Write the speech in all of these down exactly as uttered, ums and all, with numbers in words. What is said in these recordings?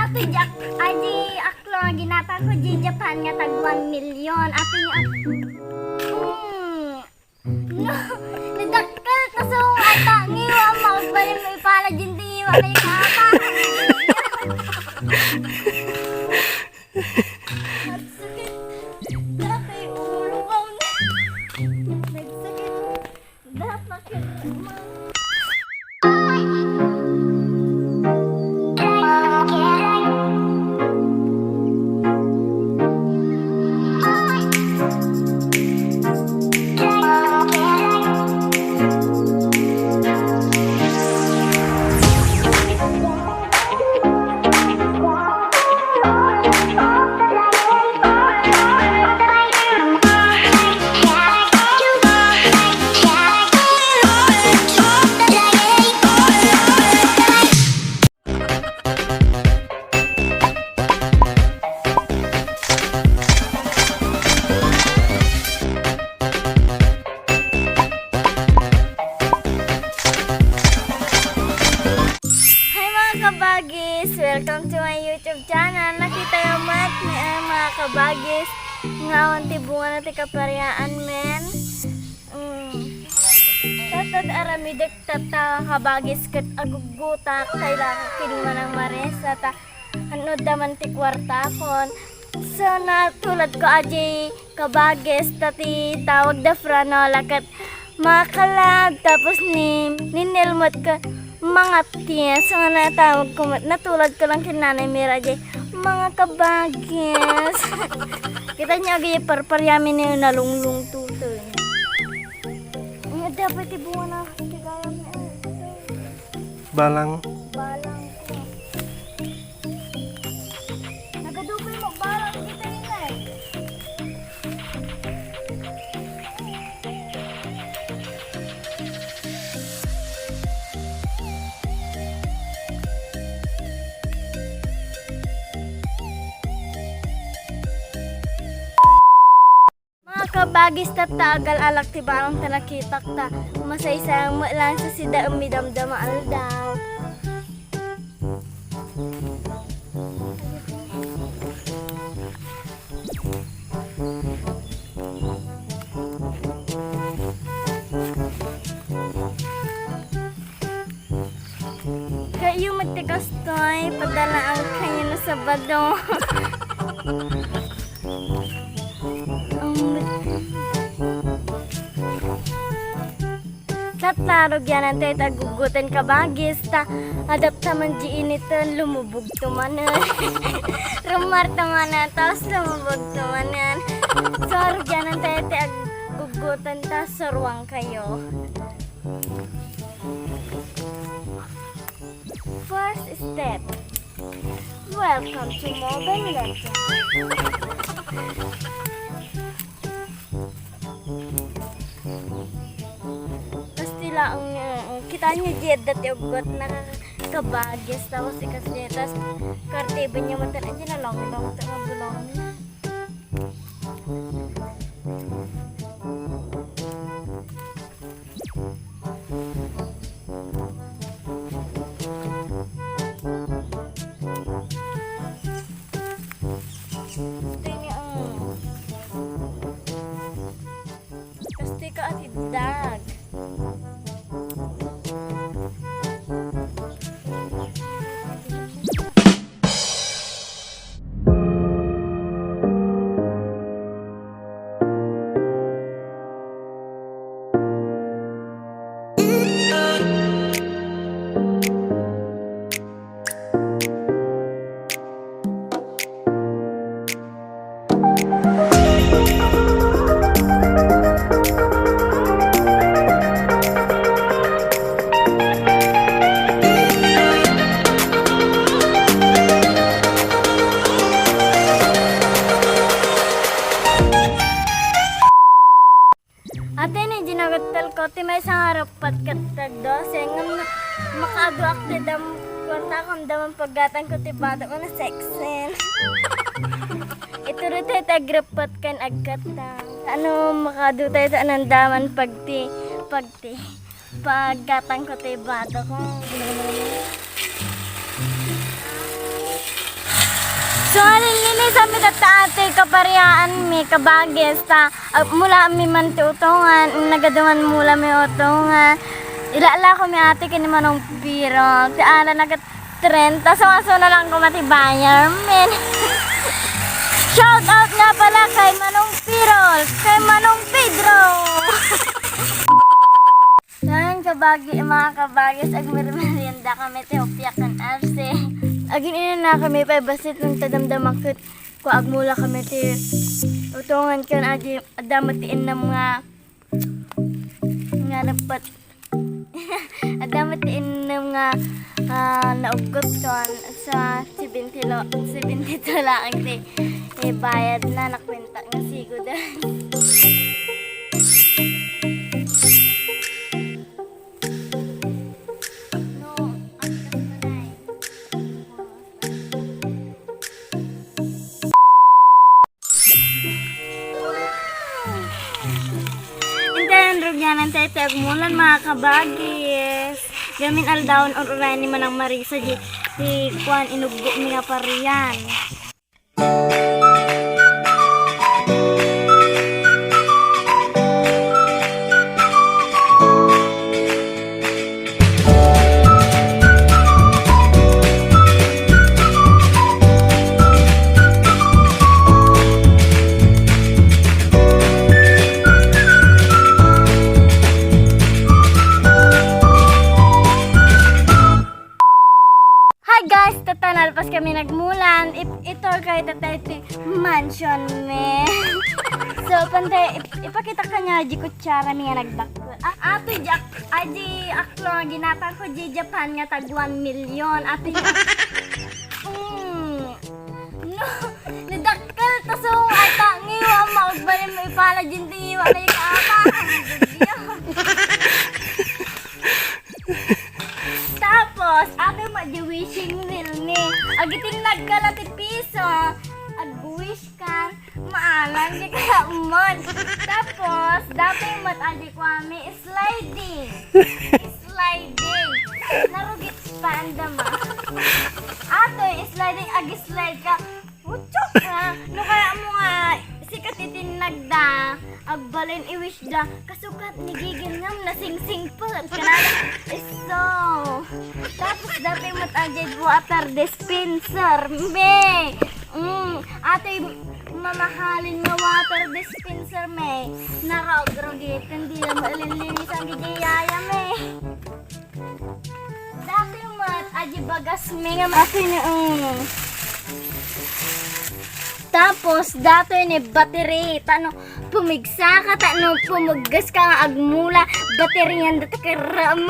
Ati Jack, adi aklo nga ginatangko di Japan nga tag one million. Ati niya, hmm, no, nadakkel ta so nga ata ngiwa, makagbalin mo ipala din di ngiwa na yung apa. Nagsakit. Dati ulo ko na. Nagsakit. Dapat yun. Hi, mga kabagis! Welcome to my YouTube channel. Nakita niyo met, eh, mga kabagis, nga awan ti bunga na ti kapariaan men. Mm. Tatad aramidek tatta kabagis ket aguggutak, kailangan kini Manang Marisa ta ano da man ti kuartakon. So, natuladko adi kabagis ta ti tawag da Franola ket makalab tapos ni ninilmot ko mangatis nga natawag ko met, natuladko lang ken Nanay Mira adi mga kabagis. Kita niyo agi parpariami ni nalunglung tutoy. Nga dapat ti bunga na ti gayam na. Balang. Balang ko. Nagadugoy mo, balang kita yun eh. Mga kabagis, tatta agal-alak ti balang ta nakitak ta masaysayang met laeng sa sida ket midamdama aldaw. Kayo met ti kastoy, padalaang kayo na Sabado. Ang tatta, rugianan tayo ti aggugoten kabagis, ta adda man di initen, lumubog to manen. Rummar to manen, tapos lumubog to manen. So, rugianan tayo ti aggugoten, ta suruan kayo. First step. Welcome to Mobile Legends. Tapos tila ang, uh, kita niyo, di adda ti uggot, nakakabagis, tapos ikas niya, tapos kartiban niya matan, ay, nalongdong, ito nga bulong. Tingnan. Gusto ka at idag. Ate, ni dinagattal ko, ti maysa nga ruppet ket tag dose, ngem makaadu ak ti dam-, kuarta, kun daman paggatang ko ti bata ko na sexen. Ituloy tayo ti agruppet ken aggatang. Ano, makaadu tayo ta nandaman pagti, pagti, paggatang ko ti bata ko. So, alinlinis kami tatta atoy kapariaanmi, kabagis, ta, ah, mula mi man ti utongan, nagaduman mula mi utongan. Ilala ko mi atoy ken ni Manong Pirong. Ti ala nagat trenta, so, aso na lang ko mati buyer, men. Shout out nga pala kay Manong Pirong, kay Manong Pedro. Yan, kabagi, mga kabagis, agmerienda kami ti upia ken arsi. Agin-inanna kami pay bassit no ta damdama ket kua agmula kami ti utongan ken adi, adda met ti innem nga, nga nagpat-, adda met ti innem nga, ah, nauggoton sa seventy lo-, seventy-two laeng ti, eh, bayadna, nakuenta nga sigodan. Intayan rugyanan tayo ti agmulan, mga kabagis. Gamin aldaw, ur-uray ni Manang Marisa, di, di kuan, inuggo mi nga parian. Hi guys! Tatta, nalpas kami nagmulan. Ip-, itur kayo tatta iti mansion mi. So, pantay, ip-, ipakita kaniak di kutsara mi nga nagdakkel. Ah, ato, Jack, adi aklo nga ginatang ko di Japan nga tag one million. Ato, mm. No, nadakkel ta so, ata, ngiwa, maugbalin mo ipala, jinti, ngiwa, may kaapa. Tapos, atoy met di wishing well mi. Agiting nagkala ti piso, ag-wish ka, maalam di kaya umon. Tapos, datoy met adi kuami, sliding. Sliding. Narugit pa, andama. Atoy, sliding, ag-slide ka. Utso ka! No kaya mo nga, sikat iti nagda, agbalin i-wish da, kasukat ni Gigil ngem nasingsingpet. Kanana, iso. Tapos datoy met adi water dispenser, me. Mm, atoy mamahalin nga water dispenser, me. Narag-rugit, hindi na malinlinisan di yaya, me. Datoy met, adi bagas mi nga masi ni, mm. Tapos, datoy ni battery. Tano, pumigsa ka, tano, pumuggas ka nga agmula, battery nga dati karam.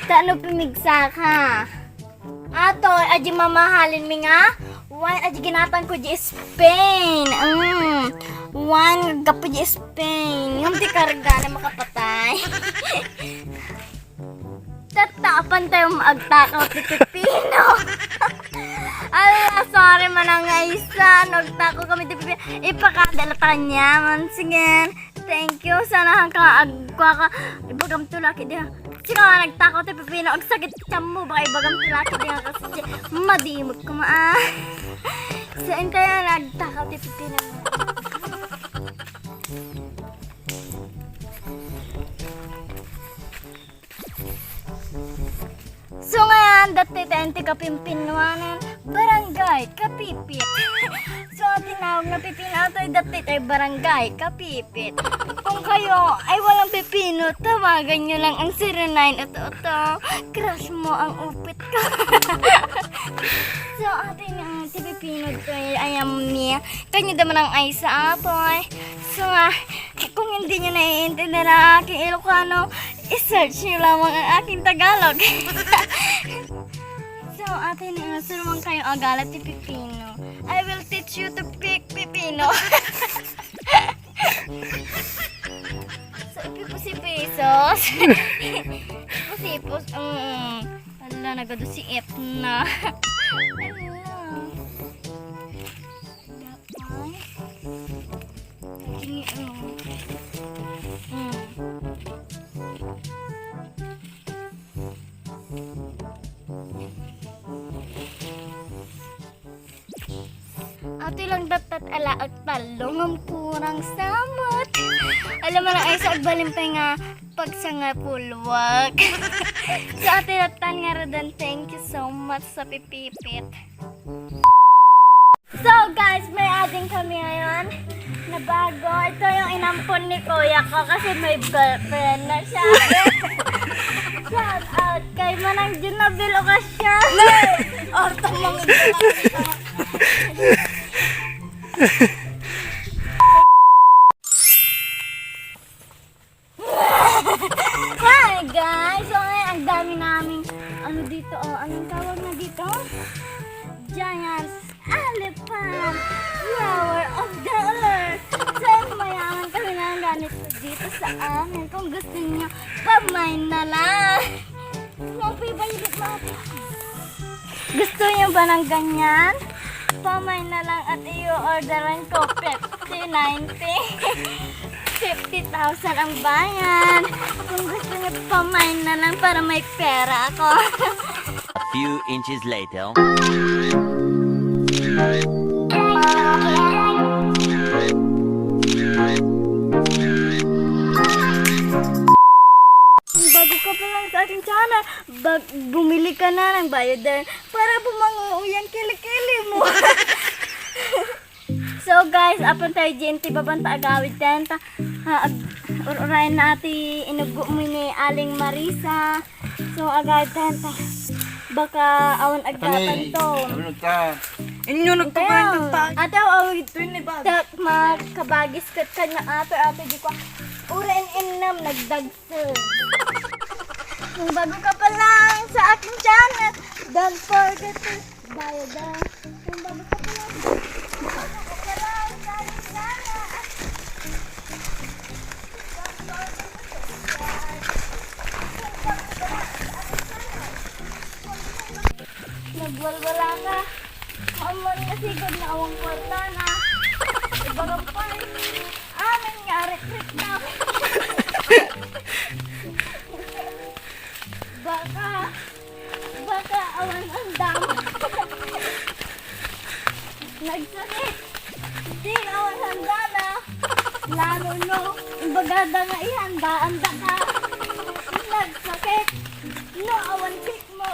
Tano, pumigsa ka. Ato, adi mamahalin mi nga, wine, adi ginatan ko di Spain. Mm. Wine, gapu di Spain. Yung di karga na makapatay. Tatta, apan tayo agtakaw ti pipino. Ala, sorry, manang Aisa. Nagtakaw kami ti pipino. Ipakadala ta kanya. Once again, thank you. Sana ka agkua ka. Ibagam to laki diha. Sika nga nagtakaw ti pipino. Agsakit ti tiyan mo. Baka ibagam to laki diha kasi madimot ko maan. So, intayan, nagtakaw ti pipino. So, ngayan, dati tayo ti kapimpinuanan, Barangay Kapipit. So, ang tinawag na pipino atoy, dati tayo Barangay Kapipit. Kung kayo ay walang pipino, tawagan nyo lang ang zero nine uto uto. Crush mo ang upit ko. So, atoy nga ti pipino to, eh, ayam niya. Kanya naman ang ay sa apoy. So, ah, kung hindi nyo naiintindihan ang aking Ilocano, i-search nyo lamang ang aking Tagalog. So, ate, ni, saan man kayo agala ti pipino? I will teach you to pick pipino. So, ipipusipisos. Pusipos, mm. Ala, nagadu si Etna. Ala. Dapat. Ini, oh. Mm. Ti lang dattat alaot palong am kurang samot. Alam mo na, ay sa agbalin pa nga pagsangapulwak. So, ati dattan nga radan, thank you so much sa pipipit. So, guys, may adding kami ngayon na bago. Ito yung inampon ni kuya ko kasi may girlfriend na siya. Shout out kay Manang Junabel Ocasio. Orto mong Hi, guys! So, ngayon, ang dami naming, ano dito, oh, anong tawag na dito? Giant elephant! Flower of the earth! So, mayaman kami na ganito dito sa amin. Kung gusto niyo, pamain na lang! Mga favorite, mga gusto niyo ba ng ganyan? Pamain na lang at i-orderan ko, fifty, ninety, fifty thousand ang bayad. Kung gusto niyo, pamain na lang para may pera ako. Few inches later. Kung bago ka pa lang sa ating channel, bag bumili ka na ng bioderm para bumango yung kilikili mo. So guys, apan tayo G N T babanta agawid tenta. Ha, ag ururayan na ati inugo mo ni Aling Marisa. So agawid tenta. Baka awan agkapan to. Ano ka? Inyo nagtugayan ng tag. Ate, awid Ito yung nibag. Tak makabagis kat kanya ate, ate di ko. Ura in innam nagdagsa. Kung bago ka pa lang sa aking channel, don't forget to bayad ah. Kung bago ka pa lang, kung bago ka pa lang sa aking channel, don't forget to subscribe. Kung bago ka pa lang sa aking channel, nagwalwala ka. Amon nga sigod na awang kwarta na. Ibagang pa eh. Amin nga arit-rit na. Baka, baka awan andam. Nagsakit. Di awan handa na. Lalo no, imbagada nga ihanda, anda ka. Nagsakit. No, awan mo.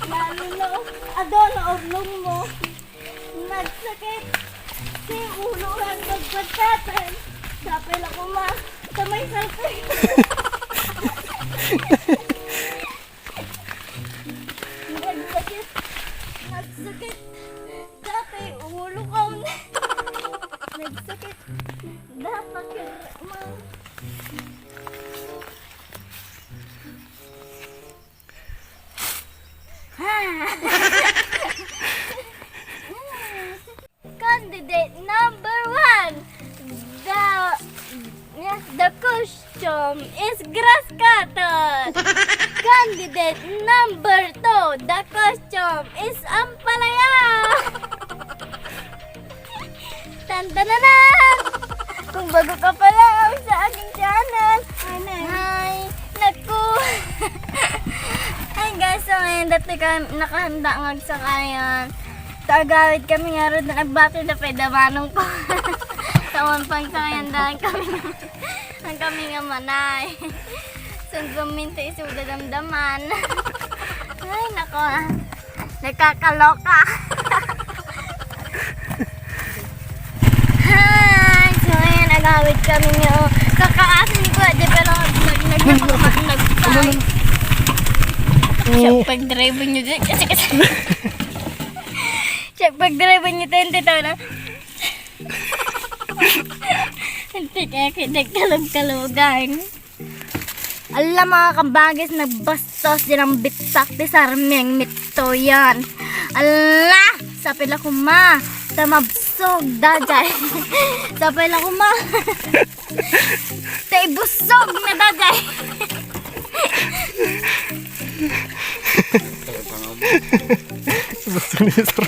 Lalo no, ado na urlong mo. Nagsakit. Si ulo ang nagpagkatan. Sapay la kuma. Kamay salpay. Nagsakit. Nagsakit. Dati ulo ko. Nagsakit. Dapat yung Candidate number one, the, yes, the costume is grass cutter. Candidate number two, the costume is ampalaya. Tandananan! Kung bago ka pa lang sa aking channel, hi! Naku! Hi guys, so ngayon dati ka nakahanda ng agsakayan. Tagawid kami nga rin, nagbati na pwede manong ko. Tawan pang sakayan dahil kami naman. Ang kami nga manay. Saan ba minti isuda damdaman? Ay, nako ah. Nakakaloka. Hi! So, ayan, agawid kami niyo. Kakaasin ko, di pero nag nag nag nag Siya pag-drive niyo din. Kasi kasi. Siya pag-drive niyo din, tita na. Hindi kaya kinagkalog-kalogan. Ala, mga kabagis, nagbastos din ang bitsak ti sarming mitto yan. Ala, sapay la kuma, ta mabsog dajay. Sapay la kuma, ta ibusog na dajay. Gusto niya sa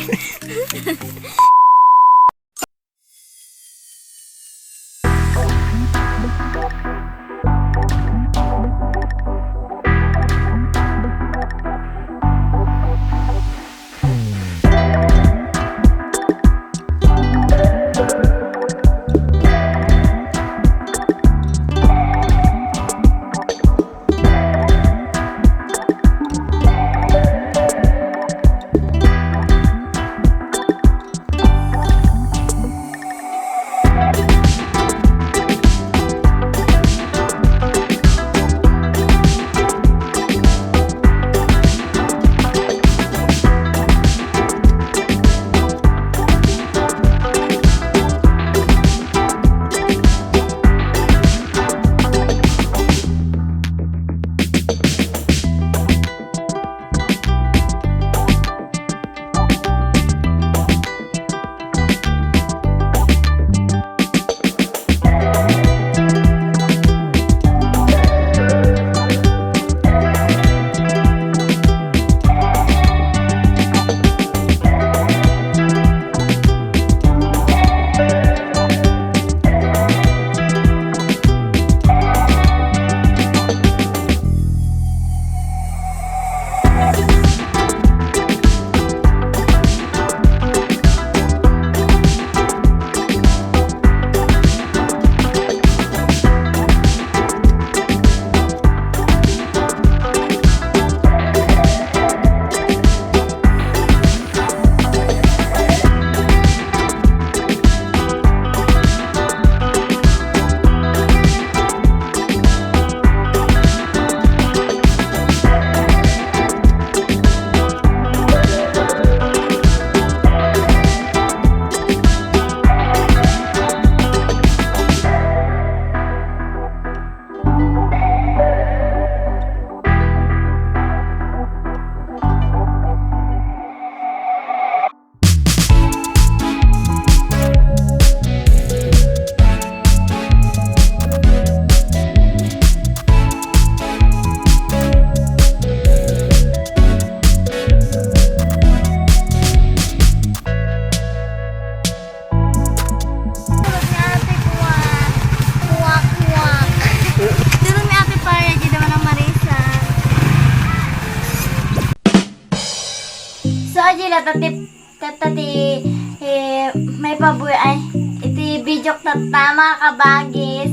Tatta ti, tatta ti, eh, maipabuy-, ay, iti video tatta, mga kabagis.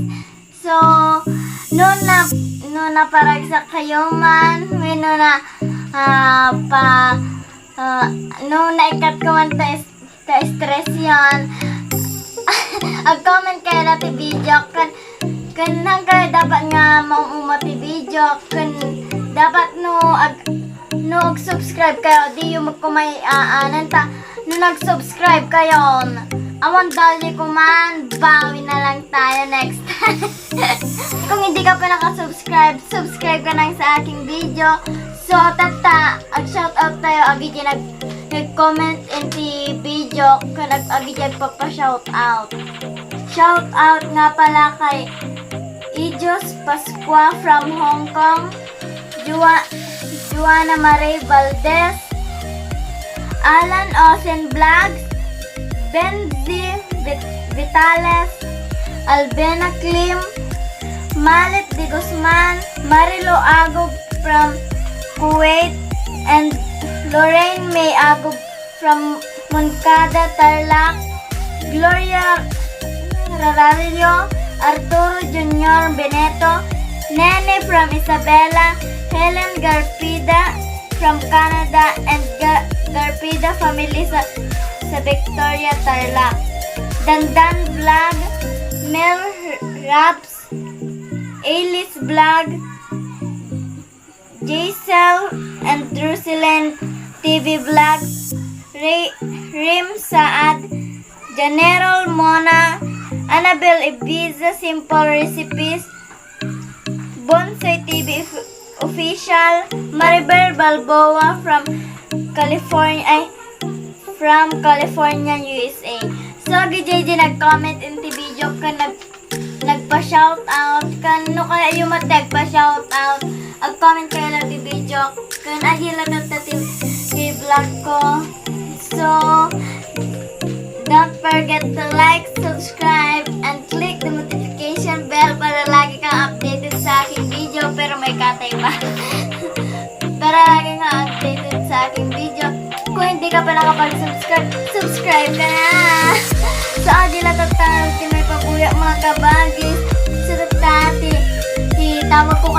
So, no na, no naparagsak kayo man, wenno na, ah, pa, ah, no naikkat ko man ta is-, ta stress yan, ag-comment kayo dati video, kan, kan hanggang dapat nga maumuma ti video, kan dapat no ag-, no ag-subscribe kayo, di yung magkumay, ah, ah, nanta, no nag-subscribe kayo, awan dali ko man, bawi na lang tayo next time. Kung hindi ka pa nakasubscribe, subscribe ka lang sa aking video. So, tatta, ag-shoutout tayo, agi di nag-, nag-comment inti video, kan ag-, agi di agpapa-shoutout. Shoutout nga pala kay Ijos Pascua from Hong Kong, Jua-, Juana Marie Valdez, Alan Osen Vlogs, Benzi Vit-, Vitales, Albena Klim, Malit de Guzman, Marilo Agob from Kuwait, and Lorraine May Agob from Moncada, Tarlac, Gloria Rarario, Arturo Junior Beneto, Nene from Isabela, Helen Garpida from Canada, and Ga-, Garpida family sa, sa Victoria, Tarlac. Dandan Vlog, Mel Raps, Alice Vlog, Jaisel and Drusilyn T V Vlogs, Re-, Rim Saad, General Mona, Annabel Ibiza, Simple Recipes, Bonsai T V F-, Official, Maribel Balboa from California, ay, from California, U S A. So, agi di nag-comment inti video kan nag-, nagpa-shoutout kan, no kaya yung matagpa-shoutout, ag-comment kayo lang di video kan agi lang ti, ti vlog ko. So, don't forget to like, subscribe, and click the notification bell para lagi kang updated sa aking video, pero may katay pa. Para lagi kang updated sa aking video. Kung hindi ka pa nakapag-subscribe, subscribe ka na. So, agi lang tatta ti maipabuya, mga kabagis. So, tatta ti, ti tawag ko